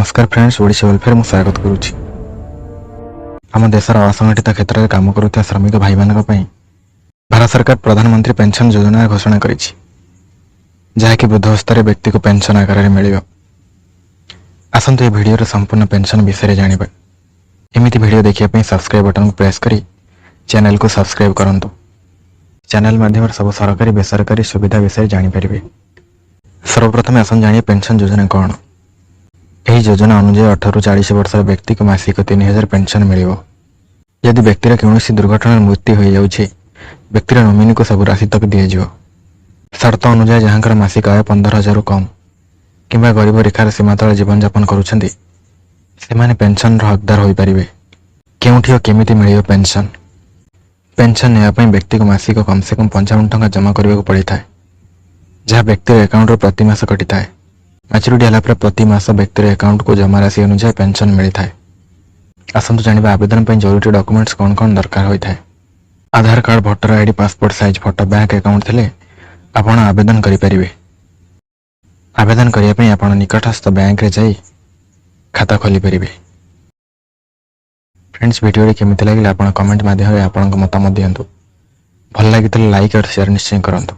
ନମସ୍କାର friends, Odisha welfare ମୁଁ ସ୍ୱାଗତ କରୁଛି। ଆମ ଦେଶର ଅସଂଗଠିତ କ୍ଷେତ୍ରରେ କାମ କରୁଥିବା ଶ୍ରମିକ ଭାଇମାନଙ୍କ ପାଇଁ ଭାରତ ସରକାର ପ୍ରଧାନମନ୍ତ୍ରୀ ପେନ୍ସନ୍ ଯୋଜନା ଘୋଷଣା କରିଛି, ଯାହାକି ବୃଦ୍ଧାବସ୍ଥାରେ ବ୍ୟକ୍ତିକୁ ପେନ୍ସନ୍ ଆକାରରେ ମିଳିବ। ଆସନ୍ତୁ, ଏ ଭିଡ଼ିଓର ସମ୍ପୂର୍ଣ୍ଣ ପେନ୍ସନ୍ ବିଷୟରେ ଜାଣିବା। ଏମିତି ଭିଡ଼ିଓ ଦେଖିବା ପାଇଁ ସବସ୍କ୍ରାଇବ୍ ବଟନକୁ ପ୍ରେସ୍ କରି ଚ୍ୟାନେଲକୁ ସବସ୍କ୍ରାଇବ୍ କରନ୍ତୁ। ଚ୍ୟାନେଲ ମାଧ୍ୟମରେ ସବୁ ସରକାରୀ, ବେସରକାରୀ ସୁବିଧା ବିଷୟରେ ଜାଣିପାରିବେ। ସର୍ବପ୍ରଥମେ ଆସନ୍ତୁ ଜାଣିବା ପେନ୍ସନ୍ ଯୋଜନା କ'ଣ। ଏହି ଯୋଜନା ଅନୁଯାୟୀ 18ରୁ 40 ବର୍ଷର ବ୍ୟକ୍ତିକୁ ମାସିକ 3000 ପେନ୍ସନ୍ ମିଳିବ। ଯଦି ବ୍ୟକ୍ତିର କୌଣସି ଦୁର୍ଘଟଣାରେ ମୃତ୍ୟୁ ହୋଇଯାଉଛି, ବ୍ୟକ୍ତିର ନୋମିନିକୁ ସବୁ ରାଶି ତକ ଦିଆଯିବ। ସର୍ତ୍ତ ଅନୁଯାୟୀ, ଯାହାଙ୍କର ମାସିକ ଆୟ 15,000ରୁ କମ୍ କିମ୍ବା ଗରିବ ରେଖାର ସୀମା ତଳେ ଜୀବନଯାପନ କରୁଛନ୍ତି, ସେମାନେ ପେନ୍ସନ୍ର ହକଦାର ହୋଇପାରିବେ। କେଉଁଠି ଓ କେମିତି ମିଳିବ ପେନ୍ସନ୍? ପେନ୍ସନ୍ ନେବା ପାଇଁ ବ୍ୟକ୍ତିକୁ ମାସିକ କମ୍ ସେ କମ୍ 55 ଟଙ୍କା ଜମା କରିବାକୁ ପଡ଼ିଥାଏ, ଯାହା ବ୍ୟକ୍ତିର ଆକାଉଣ୍ଟରୁ ପ୍ରତି ମାସ କଟିଥାଏ। ମ୍ୟାଚୁରିଟି ହେଲା ପରେ ପ୍ରତି ମାସ ବ୍ୟକ୍ତିର ଆକାଉଣ୍ଟକୁ ଜମା ରାଶି ଅନୁଯାୟୀ ପେନ୍ସନ୍ ମିଳିଥାଏ। ଆସନ୍ତୁ ଜାଣିବା ଆବେଦନ ପାଇଁ ଜରୁରୀ ଡକୁମେଣ୍ଟସ୍ କ'ଣ କ'ଣ ଦରକାର ହୋଇଥାଏ। ଆଧାର card, voter ID, passport size photo, bank account ଥିଲେ ଆପଣ ଆବେଦନ କରିପାରିବେ। ଆବେଦନ କରିବା ପାଇଁ ଆପଣ ନିକଟସ୍ଥ ବ୍ୟାଙ୍କରେ ଯାଇ ଖାତା ଖୋଲିପାରିବେ। ଫ୍ରେଣ୍ଡସ୍, ଭିଡ଼ିଓଟି କେମିତି ଲାଗିଲା, ଆପଣ କମେଣ୍ଟ ମାଧ୍ୟମରେ ଆପଣଙ୍କ ମତାମତ ଦିଅନ୍ତୁ। ଭଲ ଲାଗିଥିଲେ ଲାଇକ୍ ଆଉ ସେୟାର ନିଶ୍ଚୟ କରନ୍ତୁ।